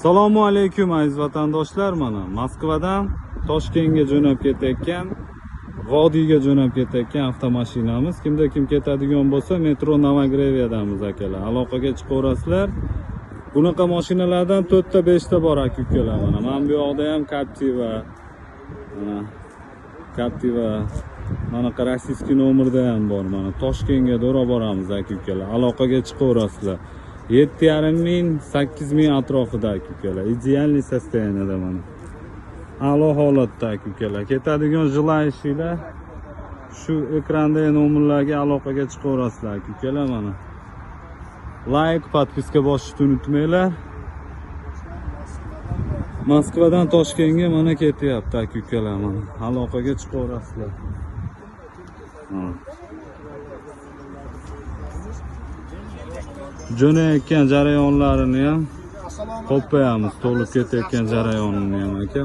Assalomu alaykum aziz vatandoshlar, mana Moskvadan Toshkentga jo'nab ketayotgan, Vodiyga jo'nab ketayotgan avtomashinamiz. Kimda kim ketadigan bo'lsa, metro Novagreviyadamiz akalar. Aloqaga chiqaverasizlar. Bunaqa mashinalardan 4 ta 5 ta bor aka ukalar mana. Mana bu yoqda ham Captiva. Mana Captiva manaqa rossiyskiy nomerda ham bor mana. Toshkentga to'g'ri boramiz aka ukalar. Aloqaga chiqaverasizlar. 7,5 ming, 8 ming atrofida aka ukalar. Идеальный состояние da mana. A'lo holatda aka ukalar. Ketadigan желающий lar shu ekrandagi nomerlarga aloqaga chiqaverasizlar aka ukalar mana. Layk, подписка bosishni unutmanglar. Moskvadan Toshkentga mana ketyapti aka ukalar mana. Aloqaga chiqaverasizlar. Ha. Jo'nayotgan jarayonlarini ham qo'yamiz, to'lib ketayotgan jarayonini ham aka.